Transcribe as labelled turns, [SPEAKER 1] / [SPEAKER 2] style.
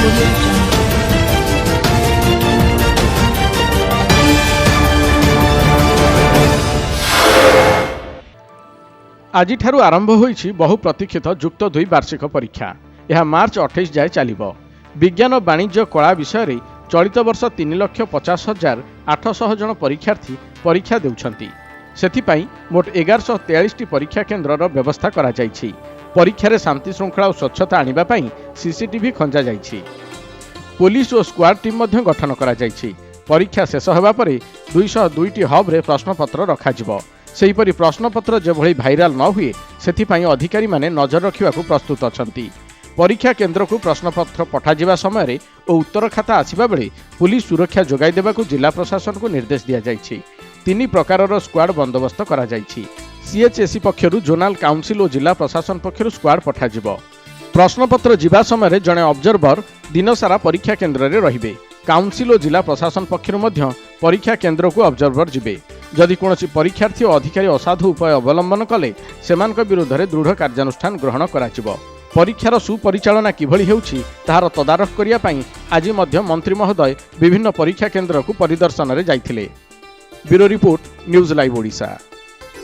[SPEAKER 1] Audio Jungle.
[SPEAKER 2] ଆଜିଠାରୁ ଆରମ୍ଭ ହୋଇଛି ବହୁ ପ୍ରତୀକ୍ଷିତ ଯୁକ୍ତ ଦୁଇ ବାର୍ଷିକ ପରୀକ୍ଷା। ଏହା ମାର୍ଚ୍ଚ 28 ଯାଏ ଚାଲିବ। ବିଜ୍ଞାନ, ବାଣିଜ୍ୟ, କଳା ବିଷୟରେ ଚଳିତ ବର୍ଷ 3,50,800 ଜଣ ପରୀକ୍ଷାର୍ଥୀ ପରୀକ୍ଷା ଦେଉଛନ୍ତି। ସେଥିପାଇଁ ମୋଟ 1143ଟି ପରୀକ୍ଷା କେନ୍ଦ୍ରର ବ୍ୟବସ୍ଥା କରାଯାଇଛି। ପରୀକ୍ଷାରେ ଶାନ୍ତିଶୃଙ୍ଖଳା ଓ ସ୍ୱଚ୍ଛତା ଆଣିବା ପାଇଁ ସିସିଟିଭି ଖଞ୍ଜାଯାଇଛି। ପୋଲିସ ଓ ସ୍କ୍ୱାଡ୍ ଟିମ୍ ମଧ୍ୟ ଗଠନ କରାଯାଇଛି। ପରୀକ୍ଷା ଶେଷ ହେବା ପରେ 202ଟି ହବ୍ରେ ପ୍ରଶ୍ନପତ୍ର ରଖାଯିବ। ସେହିପରି ପ୍ରଶ୍ନପତ୍ର ଯେଭଳି ଭାଇରାଲ ନ ହୁଏ, ସେଥିପାଇଁ ଅଧିକାରୀମାନେ ନଜର ରଖିବାକୁ ପ୍ରସ୍ତୁତ ଅଛନ୍ତି। ପରୀକ୍ଷା କେନ୍ଦ୍ରକୁ ପ୍ରଶ୍ନପତ୍ର ପଠାଯିବା ସମୟରେ ଓ ଉତ୍ତର ଖାତା ଆସିବା ବେଳେ ପୁଲିସ ସୁରକ୍ଷା ଯୋଗାଇ ଦେବାକୁ ଜିଲ୍ଲା ପ୍ରଶାସନକୁ ନିର୍ଦ୍ଦେଶ ଦିଆଯାଇଛି। ତିନି ପ୍ରକାରର ସ୍କ୍ୱାଡ୍ ବନ୍ଦୋବସ୍ତ କରାଯାଇଛି। ସିଏଚ୍ଏସ୍ଇ ପକ୍ଷରୁ, ଜୋନାଲ କାଉନସିଲ ଓ ଜିଲ୍ଲା ପ୍ରଶାସନ ପକ୍ଷରୁ ସ୍କ୍ୱାଡ୍ ପଠାଯିବ। ପ୍ରଶ୍ନପତ୍ର ଯିବା ସମୟରେ ଜଣେ ଅବଜର୍ଭର ଦିନସାରା ପରୀକ୍ଷା କେନ୍ଦ୍ରରେ ରହିବେ। କାଉନସିଲ ଓ ଜିଲ୍ଲା ପ୍ରଶାସନ ପକ୍ଷରୁ ମଧ୍ୟ ପରୀକ୍ଷା କେନ୍ଦ୍ରକୁ ଅବଜର୍ଭର ଯିବେ। ଯଦି କୌଣସି ପରୀକ୍ଷାର୍ଥୀ ଓ ଅଧିକାରୀ ଅସାଧୁ ଉପାୟ ଅବଲମ୍ବନ କଲେ, ସେମାନଙ୍କ ବିରୁଦ୍ଧରେ ଦୃଢ଼ କାର୍ଯ୍ୟାନୁଷ୍ଠାନ ଗ୍ରହଣ କରାଯିବ। ପରୀକ୍ଷାର ସୁପରିଚାଳନା କିଭଳି ହେଉଛି, ତାହାର ତଦାରଖ କରିବା ପାଇଁ ଆଜି ମଧ୍ୟ ମନ୍ତ୍ରୀ ମହୋଦୟ ବିଭିନ୍ନ ପରୀକ୍ଷା କେନ୍ଦ୍ରକୁ ପରିଦର୍ଶନରେ ଯାଇଥିଲେ। Bureau report, news live Odisha.